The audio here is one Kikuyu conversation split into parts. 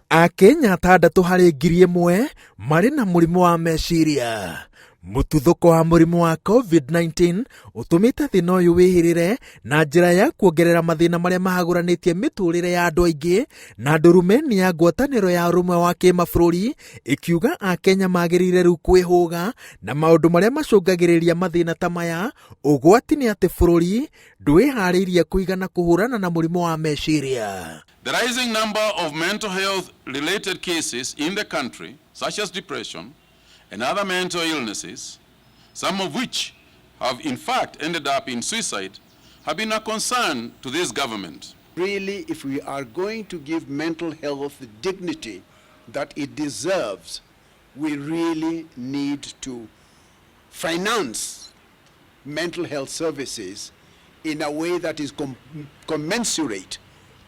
Akenya atandatũ harĩ 1,000 marĩ na mũrimũ wa meciria. Mũtuthũko wa mũrimũ wa COVID-19 ũtũmĩte thĩna ũyũ wĩhĩrĩre na njĩra ya kuongerera mathĩna marĩa mahagũranĩtie mĩtũrĩre ya andũ aingĩ, na ndurumeni ya ngwatanĩro ya ũrũmwe wa kĩmabũrũri ĩkiuga Akenya magĩrĩire rĩu kwĩhũga na maũndũ marĩa macũngagĩrĩria mathĩna ta maya. Ũgwati nĩ atĩ bũrũri ndwĩharĩirie kũigana kũhũrana na mũrimũ wa meciria. The rising number of mental health related cases in the country, such as depression and other mental illnesses, some of which have in fact ended up in suicide, have been a concern to this government. Really, if we are going to give mental health the dignity that it deserves, we really need to finance mental health services in a way that is commensurate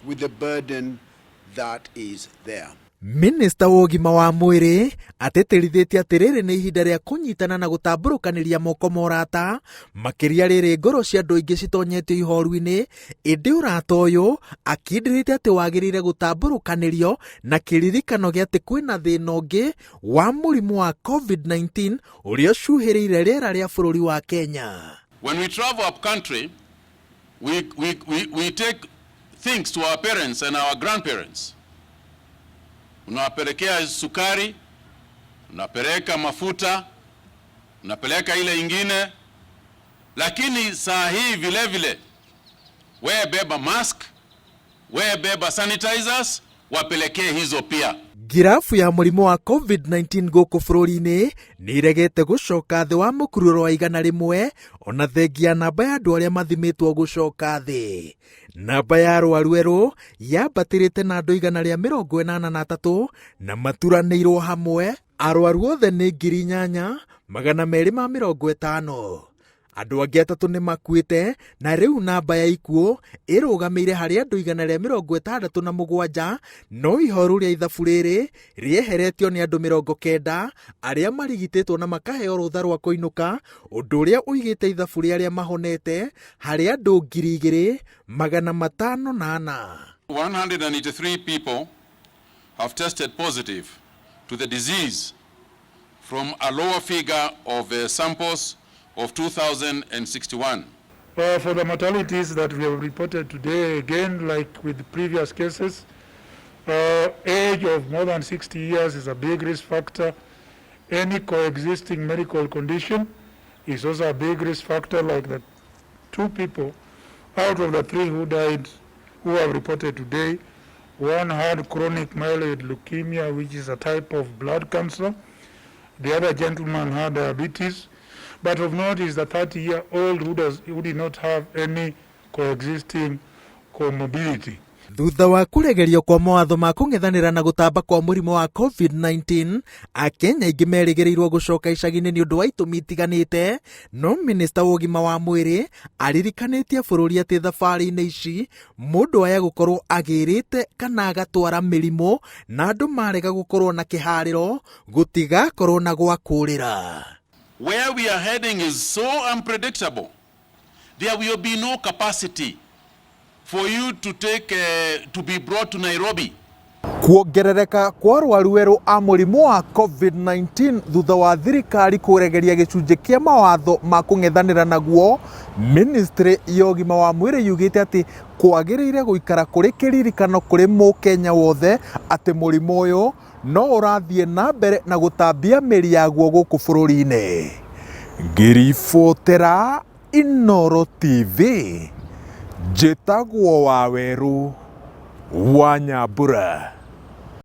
with the burden that is there. Minista wa ũgima wa mwĩrĩ atĩtĩrithĩtie atĩ rĩrĩ nĩ ihinda rĩa kũnyitana na gũtambũrũkanĩria moko morata, makĩria rĩrĩ ngoro cia andũ aingĩ citonyetio ihoru-inĩ, ĩndĩ ũrata ũyũ akindĩrĩte atĩ wagĩrĩire gũtambũrũkanĩrio na kĩririkano gĩa atĩ kwĩna thĩna ũngĩ wa mũrimũ wa COVID-19 ũrĩa ũcuhĩrĩire rĩera rĩa bũrũri wa Kenya. When we travel up country, we take things to our parents and our grandparents. Unawapelekea sukari, unapeleka mafuta, unapeleka ile ingine, lakini saa hii vile vile wewe beba mask, wewe beba sanitizers, wapelekee hizo pia. Ngirabu ya mũrimũ wa COVID-19 gũkũ bũrũri-inĩ nĩ iregete gũcoka thĩ wa mũkururo wa 100, ona thengia namba ya andũ arĩa mathimĩtwo gũcoka thĩ. Namba ya arwaru erũ yambatĩrĩte na andũ 183 na maturanĩirwo hamwe arwaru othe nĩ 8250. Andũ angĩ atatũ nĩ makuĩte, na rĩu namba ya ikuũ ĩrũgamĩire harĩ andũ 167, no ihoru rĩa ithabu rĩrĩ rĩeheretio nĩ andũ 90 arĩa marigitĩtwo na makaheo rũtha rwa kũinũka, ũndũ ũrĩa ũigĩte ithabu rĩa arĩa mahonete harĩ andũ 2504. 183 people have tested positive to the disease from a lower figure of samples of 2,061. For the mortalities that we have reported today, again, like with previous cases, age of more than 60 years is a big risk factor. Any coexisting medical condition is also a big risk factor, like the two people out of the three who died who have reported today. One had chronic myeloid leukemia, which is a type of blood cancer. The other gentleman had diabetes. But of note is the 30-year-old who did not have any coexisting comorbidity. Thutha wa kũregerio kwa mawatho ma kũng'ethanĩra na gũtamba kwa mũrimũ wa COVID-19, Akenya aingĩ merĩgĩrĩirwo gũcoka icagi-inĩ nĩ ũndũ wa itũmi itiganĩte, no minista wa ũgima wa mwĩrĩ aririkanĩtie bũrũri atĩ thabarĩ-inĩ ici mũndũ aya gũkorwo agĩrĩte kana agatwara mĩrimũ, na andũ marega gũkorwo na kĩharĩro gũtigakorwo na gwa kũrĩra. Where we are heading is so unpredictable. There will be no capacity for you to be brought to Nairobi. Kuongerereka kwa arwaru erũ a mũrimũ wa COVID-19 thutha wa thirikari kũregeria gĩcunjĩ kĩa mawatho ma kũng'ethanĩra naguo, ministry ya ũgima wa mwĩrĩ yugĩte atĩ kwagĩrĩire gũikara kũrĩ kĩririkano kũrĩ mũkenya wothe atĩ mũrimũ ũyũ no ũrathiĩ na mbere na gũtambia mĩri yaguo gũkũ bũrũri-inĩ. Ngĩribotera Inooro TV, njĩtagwo Wawerũ wa Nyambura.